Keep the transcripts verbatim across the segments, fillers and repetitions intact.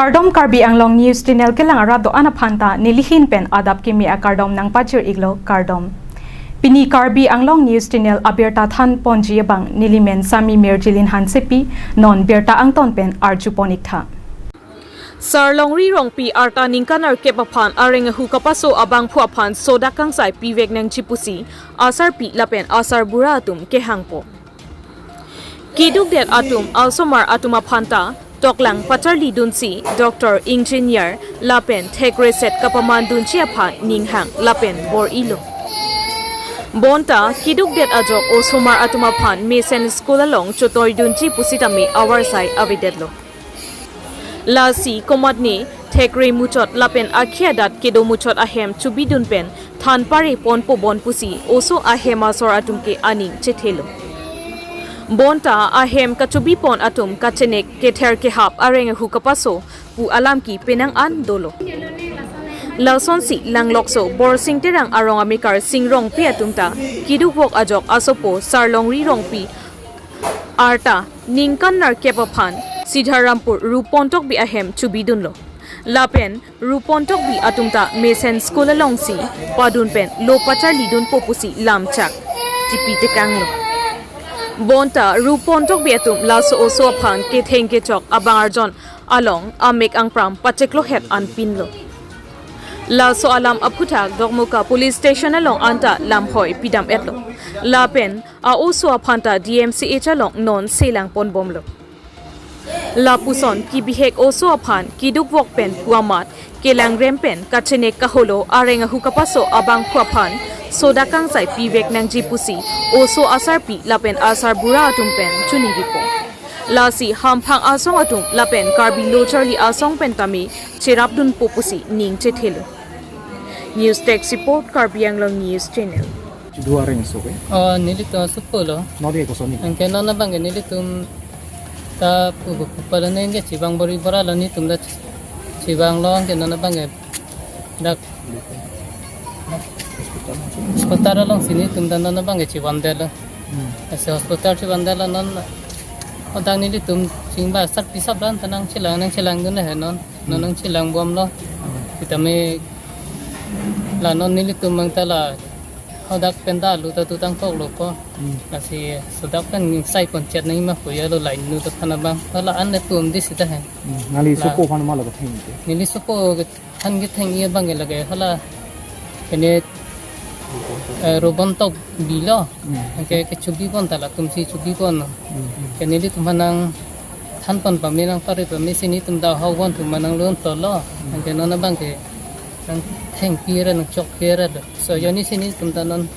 Kardom, Karbi Anglong News Channel kelang arat do-an aphanta nelihin pen adap kimi akardom nangpajir-iklo, kardom. Pini Karbi Anglong News Channel abirta thanponji abang nelimen Sami Mirjilin Hansepi, non birta angton pen arjupon-iktha. Sarlongri Rongpi arta ningkan nerkep aphan areng ahu kapaso abangphu aphan sodak kangsai pivek nangji pusi asarpi lapen asarbura atum kehangpo. Kedukdet atum asomar atum aphanta toklang pacharlidunsi doctor, engineer lapen thekreset kapamandunji aphan ninghang lapen bor-ilo. Bonta kedukdet ajok osomar atum aphan mesen school along chotoidunji pusitame avarsai avedetlo. Lasi komatne thekre muchot lapen akhei adat kedo muchot ahem chubidun pen than pareponpo bon pusi oso ahem asor atum ke aning chethelo. Bonta ahem kachubipon atum kachenek kether kehap areng ahu kapaso pu alam ke penang an dolo. Lasonsi langlokso Borsing Terang arong amekar Sing Rongpi atum ta kedukvok ajok asopo Sarlongri Rongpi arta ningkan nerkep aphan Sidharampur Rupon Tokbi ahem chubidunlo. Lapen Rupon Tokbi atum ta mesen school alongsi padun pen lo pacharlidunpo pusi lamchak tipi tekanglo. Bonta Rupon Tokbi atum laso oso aphan ketheng kechok abang arjon along amek angpram pacheklohet anpinlo. Laso alam aphuthak Dokmoka Police Station along anta lamhoi pidam-etlo. Lapen a-oso aphanta D M C H along non selangponbomlo. Lapuson kebihek oso aphan kedukvok pen pu amat kelangrem pen kachenek kaholo areng ahu kapaso abangphu aphan sodak kangsai pivek nangji pusi oso asarpi lapen asarbura atum pen chuniripo. Lasi hamphang asong atum lapen Karbi Lo Charli Asong pen tame cherapdunpo pusi ning chethelo. News Desk Report, Karbi Anglong News Channel. Dua ring so ke? Oh, nelitum asopo lo. Nori ko soni. Anke non abang ke nelitum ta pu pu pala neng ke chibang bor-i bor-alo, netum ta chibanglo, anke non abang ke dak hospital alongsi netum ta non abang ke chivandetlo. Hmm. Lasi hospital chivandetlo non. Odang nelitum chingba sarpi sap ran ta nangchelang nangchelangdun he non. Non nangchelangbomlo. Sitame la non nelitum abang ta la hadak pen ta alu ta tu tangkoklo ko. Hmm. Lasi sodak pen sai pon chet nangji ma ko ya lo lain nu ta aphan abang. Hala an le tum di sita he. Hmm. Nangli la sopo aphan ma lo ketheng ke? Neli sopo ke than ketheng-i abang ke lake hala pene, eh, Rupon Tokbi lo. Hmm. Anke kechubipon ta latumsi chubipon. Hmm. Ke nelitum aphan nangthanpon pame nangpare pame si netum ta hauvan atum aphan nanglonplotlo. Hmm. Anke non abang ke nangthengpi ra nangchokpi ra do. So jonni si netum ta non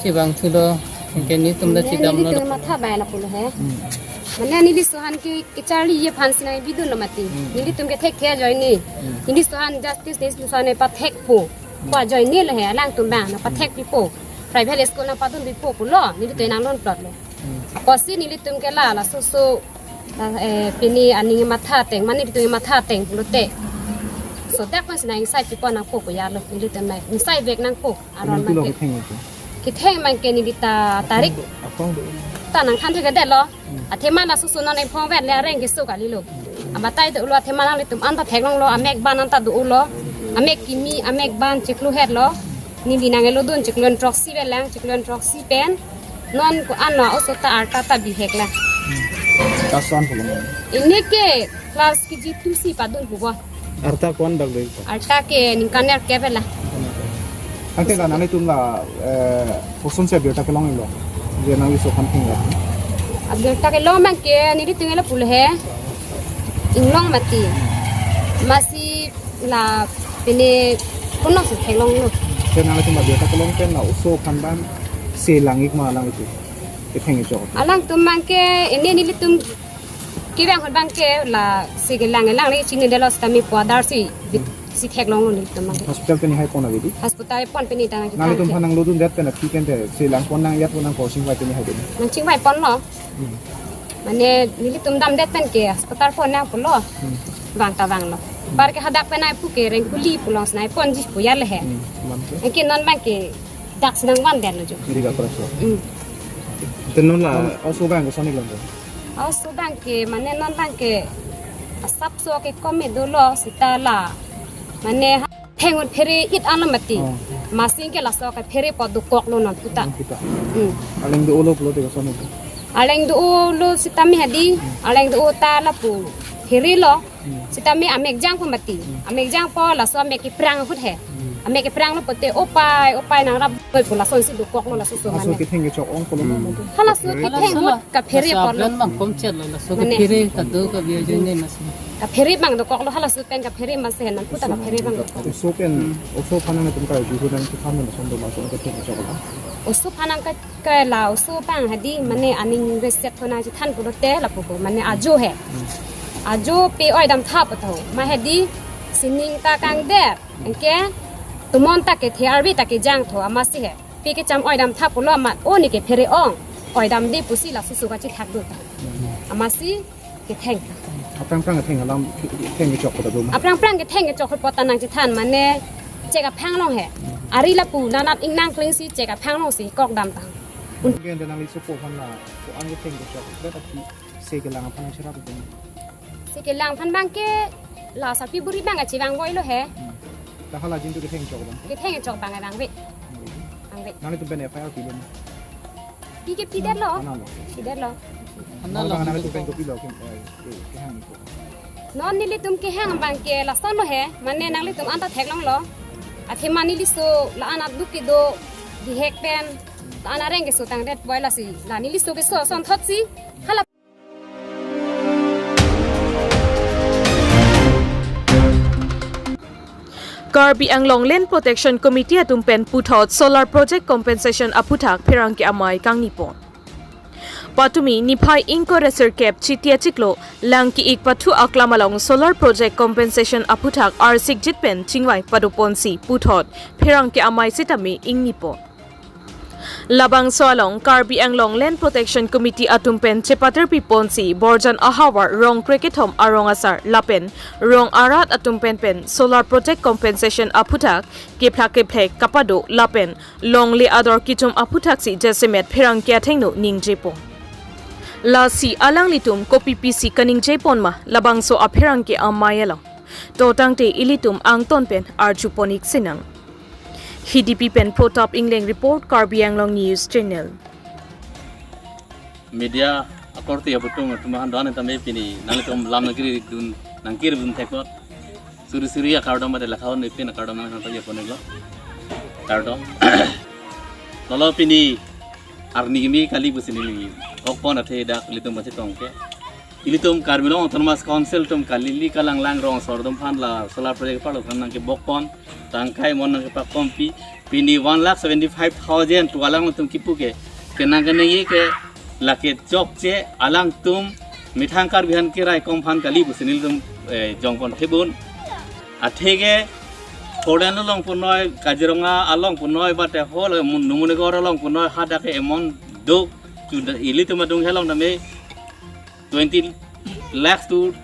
chivangthulo. Anke netum ta chidamlo. Nelitum matha bai lapulo he. Hmm. Mane neli sohan ke kecharli aphansi nangpidunlo mati. Hmm. Nelitum ke thekthe ajoine. Hmm. Neli sohan justice neli sohan pathekpo. Hmm. Pu ajoine lo he alangtum abang nangpathekpipo. Private school nangpadunpipo pulo. Nelitum nanglonplotlo. Hmm. Apotsi nelitum ke la laso so, la, eh, pini aning matha ateng, mane nelitum matha ateng pulote. Sodak pensi nang ingsai pipon nangpo ko ya lo, nelitum nang ingsai vek nangpo. Aron penang pilo abang ke ketheng itu? Ketheng abang ke neli ta tarik. Aphrang do, aphrang do. Ta nangthan thekthedetlo. Hmm. Athema laso so non ephong vet le areng keso kalilo. Abatai dolo athema nanglitum anta theklonglo, amek ban anta dolo. Amek kimi, amek ban chiklohetlo. Neli nang-elodun chiklo throksi velang, chiklo throksi pen. Non ko-an lo oso ta arta ta bihek la. Hmm. Class one pulo non? Ini ke class K G two si padunpo. Arta ko-an dak lo ita? Arta ke ningkan nerkep la. Anke la nanglitum la, eh, kosonsi abirta kelong-iklo? Je nangli so kan theng ya. Abirta kelong abang ke nelitum lapulo he. Inglong mati. Amatsi la pine kono si theklonglo. Ke nanglitum abirta kelong pen la oso aphan abang selang-ik ma alanglitum? Ketheng kechok. Alangtum abang ke ini nelitum kevang ahut abang ke la si kelang-elang le chinidetlo sitame pu adar si bit si theklonglo nelitum abang ke. Hospital pini hai pon abi di? Hospital pon pini ta nang nanglitum aphan nanglodundet pen aphi pen te selangpon nang yat pon nang kosing vai pini hai di? Nangchingvaiponlo. Hmm. Mane nelitum damdet pen ke hospital pon nang pulo. Hmm. Vang ta vanglo. Bar ke hadak pen ai pu ke rengkuli pulo si nangponji pu ya le he. Hmm. Manke? Anke non abang ke dak si nangvandetlo jo. Dika praswa. Hmm. Te non la non oso abang koson-iklo? Oso abang ke mane non abang ke Asapso ke kome dolo seta la. Mane ha-, thengun phere it ano mati. Oh. Amatsi ke laso ke phere po dokoklo non puta. Puta. Hmm. Aleng do-olo pulote koson pu? Aleng do-olo sitame hadi. Hmm. Aleng do-o ta lapu pherelo. Hmm. Sitame amek jangpo mati. Hmm. Amek jangpo laso amek keprang ahut he. Hmm. Amek kepranglo pote opai, opai nangrap pu lasonsi dokoklo laso so. Laso mane ketheng kechok ong pulo. Hmm. Halaso ketheng ahut kaphere laso apot lo. Apran bang komchet lo, laso mane kaphere kado ka biya jene mas. Kaphere bang dokoklo, halaso pen kaphere mas he, nang puta kaphere bang dokok. Oso pen, oso aphan nangtum ka juhu nang kephan nang son do mas, oso ketheng kechok lo. Oso aphan nang ka, ka la oso aphan hadi, mane aning reset hona chethan pulote lapu ko, mane ajo he. Ajo pe-oi damtha patho. Ma hadi sining ta kangdet. Anke tomon ta kethe arve ta kejangtho amatsi he. Pe kecham-oi damtha pulo amat o ne kephere ong. Oi damde pusi laso so kachethak do ta. Amatsi ketheng. Aphrang phrang ketheng alam, ketheng kechok kota dum. Aphrang phrang ketheng kechok kota nangchethan mane chek aphang long he. Ari lapu nanat ingnang klengsi chek aphang longsi kok dam ta. Anke nangli sopo aphan la, ko-an ketheng kechok, dak api se kelang aphan cherap dum. Se kelang aphan bang ke la sarpi buri bang kachevang voi lo he. Hmm. Ta hala jin tu ketheng chok bang. Ketheng chok bang vangve. Hmm. Vangve. Nanglitum pen F I R pilo ma? Pi ke pidetlo. Mana lo? Pidetlo. Mana lo? Nanglitum pen kopilo ke, eh, eh, kehang ko. Non nelitum kehang bang ke lason lo he. Mane nanglitum anta theklonglo. Athema neliso la-an aduk kedo bihek pen. La-an areng keso tangdet voi lasi. La neliso keso asonthotsi. Hala Karbi Anglong Land Protection Committee atum pen puthot solar project compensation aphuthak pherangke amei kangni pon. Patumi niphai ingkoi ra sirkep Chiti achiklo lang ki-ik pathu aklam along solar project compensation aphuthak arsik jit pen chingvai pado ponsi puthot pherangke amei sitame ingni pon. Labangso along Karbi Anglong Land Protection Committee atum pen chepaterpi ponsi Borjan ahavar rong krekethom arong asar lapen rong arat atum pen pen solar project compensation aphuthak kephlak kephlek kapado lapen longle ador kichum aphuthaksi jasemet pherangke athengno ningje pon. Lasi alanglitum kopi pisi kaningje pon ma labangso apherangke amei along? To tangte ilitum angton pen arju pon-ik sinang. Hidipi pen Protap Ingleng report, Karbi Anglong News Channel. Media akorte aputhung atum ahan do-an tame pini nanglitum lam nangkiri dun, nangkiri dun theklo. Suri suri akardom ade lakhaon ipin akardom nang sampai ya poneglo. Kardom. Lalo pini arni kimi kali pusi neli ok pon athe dak ilitum pachetong ke. Ilitum Karbi Anglong Autonomous Council atum kali ili kalang lang rong asor atum aphan la solar project parlo aphan nangkebok pon, tangkai mon nangkepakompi, pini one lakh seventy five thousand tu alangtum kipu ke, kenang kenangji ke lake chokche alangtum methang Karbi aphan keraikom aphan kali pusi nelitum, eh, jong pon thebun. Atheke Four lane along punoi, Kaziranga along punoi, bate hol, Mun-, Numunigor along punoi, hadak ke amount do, tu da, ilitum adung along tame twenty lakhs to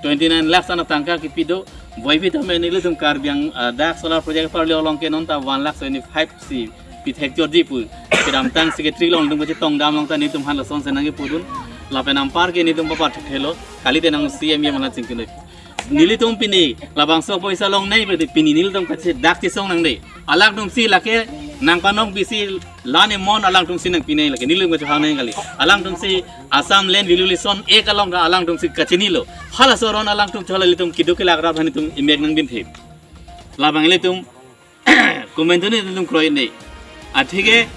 twenty nine lakhs ana tangka kipi do, boipi tame nelitum Karbi Ang-, ah, dak solar project parli along ke non ta one lakh seventy five si pithek jorji pu, kedamtang secretary along dung kachetong dam along ta nelitum aphan lason senang kipudun, lapen anpar ke nelitum papat thelo, kalite nang C M E mana chingkinoi. Nelitum pini labangso poisa longnei, berarti pini nelitum kache dak chesong nangde. Alangtumsi lake nangpanong pisi lane mon alangtumsi nangpinei lake nelitum kache hangnei kali. Alangtumsi Assam Land Valuation Act along ka alangtumsi kachinilo. Halaso aron alangtum chola ilitum keduk kelak rat aphan itum imek nangbin the. Labang ilitum komantu nelitum kroinei. Atheke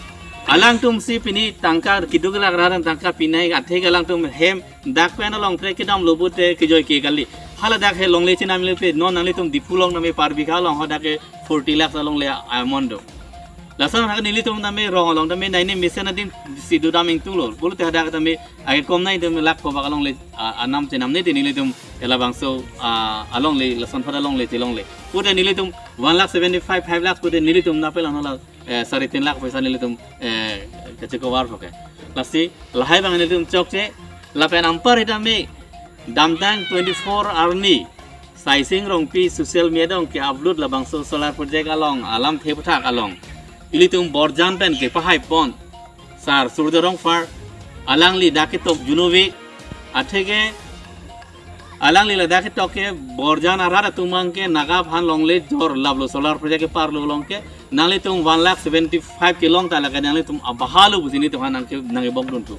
alangtumsi pini tangka keduk kelak rat aphan tangka pinei, atheke alangtum hem dak pen along trek kedam lo pute kejoi ke kali. Hala dak he longle chinam le pe non nanglitum Diphu along tame per bigha along hadak ke forty lakhs alongle amount do. Lason hadak nelitum tame rong along tame nai ne mesen adin si dodam ingtung lo. Pulote hadak tame ake kom nai tame lakh kobak alongle, a, anam chenamne te nelitum labangso, a, alongle lason pada alongle chelongle. Pute nelitum one lakh seventy five, five lakhs pute nelitum napel ano la, eh, sare tin lakh poisa nelitum, eh, kache cover hoke. Lasi lahai abang nelitum chokche, lapen anpar tame damtang twenty four arni Saising Rongpi social media along ke-upload labangso solar project along alamthe aphuthak along ilitum Borjan pen kepahai pon Sar Surjya Rongphar, alangli dak ketok junove, atheke Alangli ladak ke toke Borjan arat atum abang ke Naga aphan longle jor laplo, solar project ke parlo along ke nanglitum one lakh seventy five kelong ta lake nanglitum abahalo pusi nelitum aphan nangke nangkebok dunthu.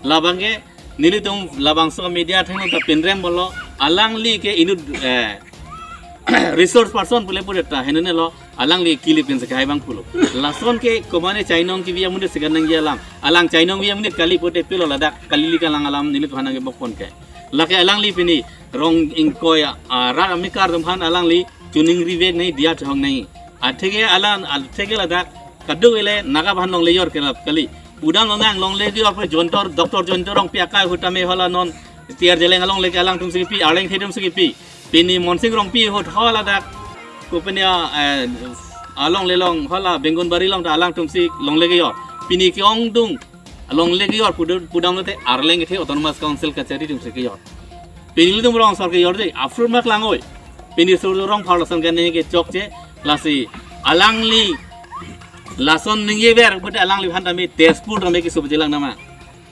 Labang ke nelitum labangso media athengno ta pinrem bolo, alangli ke inut, eh, resource person pule pule ta henene lo, alangli kilip kin sekai bang pulo. Lason ke komane chainong kebi amonit sekan nangji alam. Alang chainong kebi amonit kali pute pilo ladak kalili kalang alam nelitum aphan nangkebok pon ke. Lake alangli pini rong ingkoi arat amekar atum aphan alangli choningri vek nangji, diya chehong nangji. Atheke alang, atheke ladak kadokave le Naga aphan longle jor kelap kali. Pudam lonang longle kejor pen Jayanta, Doctor Jayanta Rongpi akai ahut tame hala non T R Zeliang alongle ke alangtum si kepi, Arleng Thedem si kepi. Pini Monsing Rongpi ahut hala dak, kopine, eh, alongle along hala Bengunbari along ta alangtum si longle kejor. Pini ke-ongdung longle kejor pudam, pudam lote Arleng kethe Autonomous Council kachari atum si kejor. Pini ilitum rong asor kejor je, aphrang mak langoi. Pini sur rong phar lason kene kechokche, lasi alangli lason ningjever pute alangliphan tame Tezpur tame keso bejelang nama.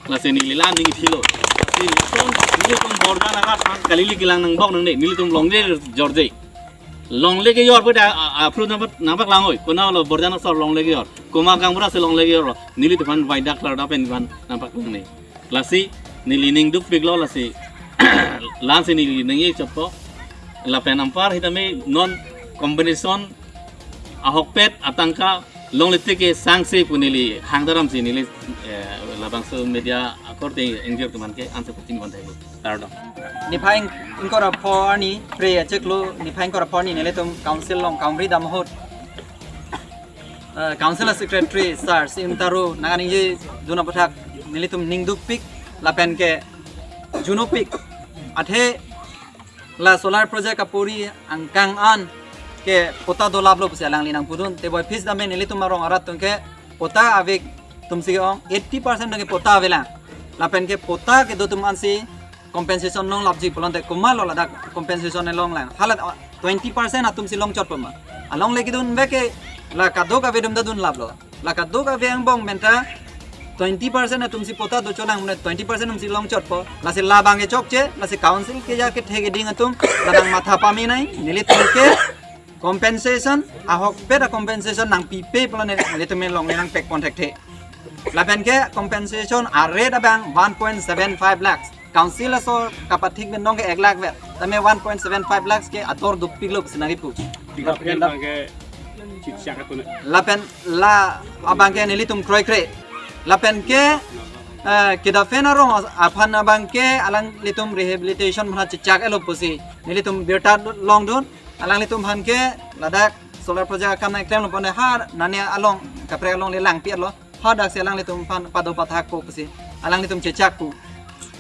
Lasi neli la ningje philo. Lasi lason nelitum Borjan arat aphan kalili kelang nangbok nangne, nelitum longle jorje. Longle kejor pute a, a, aphrang nampak, nampak langoi. Konatlo Borjan asor longle kejor. Komat gaonbura si longle kejor lo. Nelitum aphan waidak klardak pen aphan nampak nangne. Lasi neli ning dukpiklo lasi. Lansi neli ningje chotpo. Lapen anpar hitame non compensation ahokpet atangka longle tike sangse pu neli hangdaram si neli, eh, labangso media akorte ingjir atum aphan ke answer putin van thaibo. Kardom. Niphai ingkoi ra pho arni, Phre achiklo, niphai ingkoi ra pho arni nelitum council along kaumri dam ahut, eh, council secretary sir Sium Taro nangkaningje dun aputhak nelitum ning dukpik lapen ke junopik. Athe la solar project kapuri angkang an ke patta dolaplo pusi alangli nangpudun. Teboi phis dame nelitum arong arat atum ke patta ave atum si ke-ong, eighty percent atum ke patta avelang. Lapen ke patta kedo atum ansi compensation longlapji pulote komatlo ladak compensation longle lang. Hala twenty percent atum si longchotpo ma. Alongle kedun ave ke la kadokave atum ta dunlaplo. La kadokave angbong pen ta twenty percent atum si patta dochotlang, mane twenty percent atum si longchotpo. Lasi labang kechokche, lasi council keja kethe keding atum la nangmatha pame nai, nelitum ke compensation, ahokpet a-compensation nangpipe pulo ne, nelitum ke longle nangpek pon thekthe. Lapen ke compensation a-rate abang one point seven five lakhs. Council asor kapathik pen nong ke ek lakh ver. Tame one point seven five lakhs ke ator dukpiklo pusi nangkipu. Department abang ke chitchak atun. Lapen la abang ke nelitum kroikre. Lapen ke, eh, kedaphen arong aphan abang ke alanglitum rehabilitation aphan chitchaklo pusi nelitum birta longdun. Alanglitum aphan ke ladak solar project akam nangklemlo pon ha nane along kaprek alongle langpilo. Hadak si alanglitum aphan pado pathakpo pusi alanglitum chechakpo.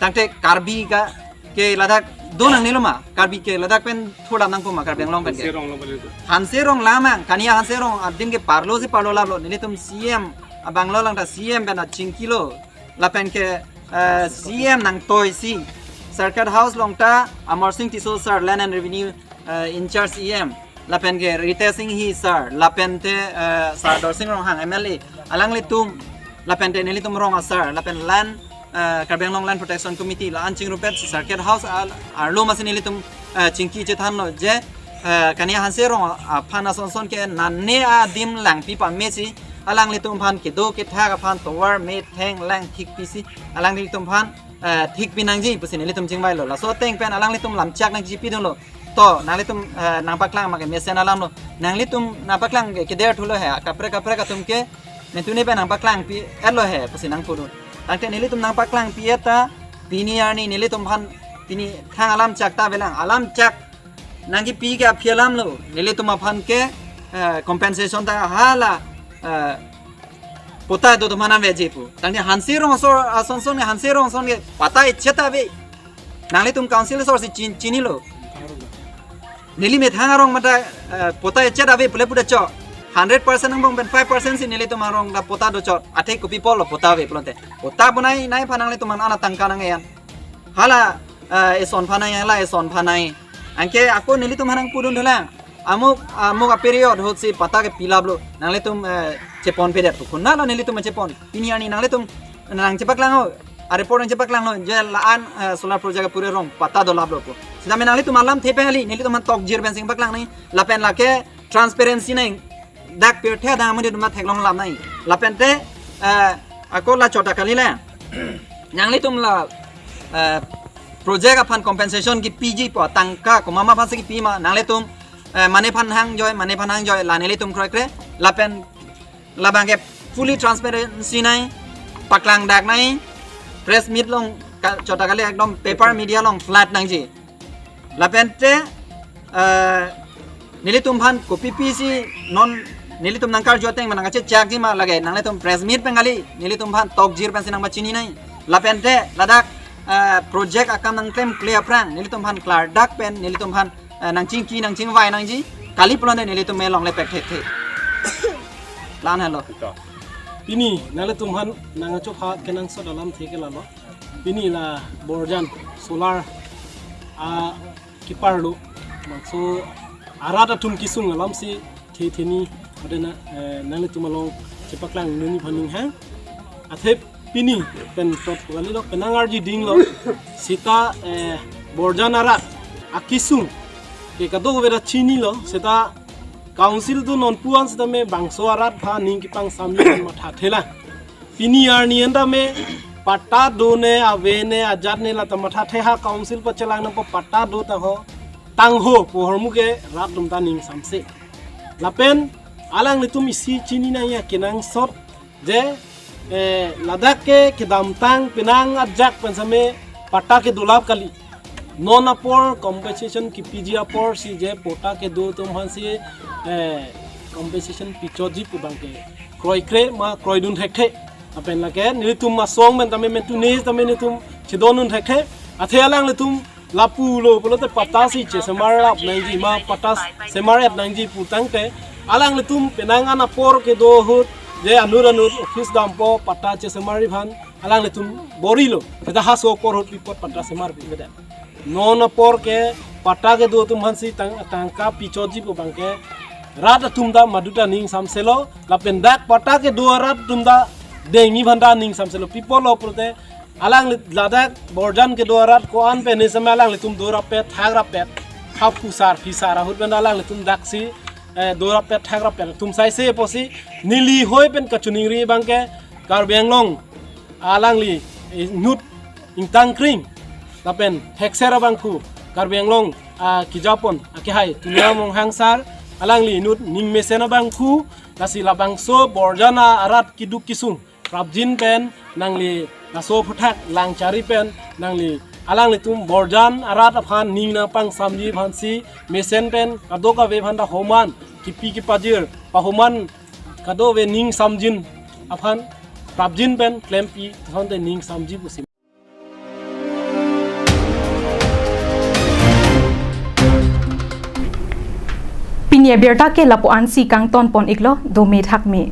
Tangte Karbi ke ladak do nangnelo ma, Karbi ke ladak pen thurlam nangpo ma, Karbi Anglong pen ke. Hanse Rong lo balik tu. Hanse Rong lamang, Kania Hanse Rong adim ke parlo si parlo laplo, nelitum C M abang lo lang ta C M pen achingkilo. Lapen ke, eh, C M nangtoisi Circuit House along ta Amarsing Tisso sir, Land and Revenue, eh, in-charge E M, lapen ke Ritesh Enghi sir, lapen te, eh, sir Dorsing Ronghang M L A, alanglitum, lapen te nelitum rong asar, lapen land, eh, Karbi Anglong Land Protection Committee la-an chingrumpet si Circuit House al-, arlo masi nelitum, eh, chingki chethanlo je, eh, Kania Hanse Rong aphan asonson ke nane adim langpi pamesi alanglitum aphan kedo kethak aphan tovar metheng lang thikpisi alanglitum aphan, eh, thikpi nangji pusi nelitum chingvailo. Laso ateng pen alanglitum lamchak nangchipidunlo. To, nanglitum, eh, nangpaklang ma ke mesen alamlo. Nanglitum nangpaklang ke keder thulo he, kaprek kaprek atum ke, nelitum ne pen nangpaklangpi-etlo he pusi nangpudun. Tangte nelitum nangpaklangpi-et ta, pini arni nelitum aphan, pini thang alamchak ta avelang, alamchak nangkipi ke aphi alamlo, nelitum aphan ke, eh, compensation ta hala, eh, patta do atum aphan aveji pu. Tangte Hanse Rong asor asonson ke, Hanse Rong ason ke patta echet ave. Nanglitum council asor si chin-, chinilo. Neli methang arong mata, eh, patta echet ave pule puda chot. Hundred percent angbong pen five percent si nelitum arong ta patta dochot. Athe kopi apotlo patta ave pulote. Patta bonai nai aphan nanglitum an ana tangka nang-en. Hala, eh, eson aphan nai, hala eson aphan nai. Anke ako nelitum aphan nangpudun dolang. Amuk, amuk a-period ahut si patta ke pilaplo. Nanglitum, eh, cheponpedet pu. Konatlo nelitum chepon. Pini arni nanglitum nangchepaklang ho. A-report nangchepaklanglo. Je la-an, eh, solar project pure rong patta dolaplo pu. Jamin nanglitum alamthe pen kali, nelitum aphan tokjir pensi nangpaklang nangji. Lapen lake transparency nangji. Dak pirthe adang amonit atum theklong alam nangji. Lapen te, eh, ako la chot ta kali le. Nanglitum la, eh, project aphan compensation kipiji pu tangka komat ma aphansi kipi ma, nanglitum, eh, mane aphan hangjoi, mane aphan hangjoi, la nelitum kroikre. Lapen labang ke fully transparency nangji, paklang dak nangji, press meet along ka-, chot ta kali, ekdom paper media along flat nangji. Lapen te, eh, nelitum aphan kopi pisi non nelitum nangkarju ateng ma nangkachechakji ma lake, nanglitum press meet pen kali, nelitum aphan tokjir pensi nangpachini nangji. Lapen te ladak, eh, project akam nangklemkle aphrang nelitum aphan klardak pen nelitum aphan, eh, nangchingki nangchingvai nangji, kali pulote nelitum me longle pek thekthe. Plan helo. Ito. Pini nanglitum aphan nangkachopha kenangsot alamthe ke lalo. Pini la Borjan solar a kepar lo. Bangso arat atum kesung alamsi the theni ade na, eh, nanglitum along chepaklang nuni aphan ning hang. Athe pini pen tot kali lo, penang arji ding lo. Seta, eh, Borjan arat akesung ke kadokave ta chinilo, seta council atum non pu-an setame bangso arat aphan ning kepangsam ni mathathelang. Pini arni an tame patta do ne, ave ne, ajat ne, lata mathathe, ha council pachelang nangpo, patta do ta ho, tang ho pu ahormu ke rat atum ta ning samse. Lapen alanglitum isi chini nangji akenangsot je, eh, ladak ke kedamtang penang ajak pen setame patta kedolap kali. Non apor compensation kipiji aporsi je patta kedo atum aphansi, eh, compensation pichotji pu abang ke kroikre ma kroidun thekthe. Lapen lake nelitum asong pen tame mentune tame nelitum chedondun thekthe. Athe alanglitum lapu lo pulote patta si chesemar ap nangji ma patta semar ap nangji pu tangte alanglitum penang an apor kedo ahut je anut anut office dampo patta chesemarji aphan alanglitum bor-ilo. Seta ha so apor ahut pi apot patta semarpi beda. Non apor ke patta kedo atum aphansi tang, tangka pichotji pu abang ke rat atum ta maduta ning samselo, lapen dak patta kedo arat atum ta dengji aphan ta ning samselo. Pi apotlo pulote alangli ladak Borjan kedo arat ko-an pen ni setame alanglitum dorap pet, thak rap pet, ha phusar phisar ahut pen alanglitum daksi, eh, dorap pet, thak rap pet atum saise pusi neli hoi pen kachiningri abang ke Karbi Anglong alangli, eh, inut ingtang kring lapen thekser abangphu Karbi Anglong, ah, kejapon akehai Tuliram Ronghang sir alangli inut ning mesen abangphu, lasi labangso Borjan arat keduk kesung prapjin pen nangli laso aphuthak lang chari pen nangli alanglitum Borjan arat aphan ning nangpangsamji aphansi mesen pen kadokave aphan ta homan kipi kepajir pahoman kadokave ning samjin aphan prapjin pen klempi thonte ning samji pusi. Pini abirta ke lapu-ansi kangton pon iklo, dome thakme.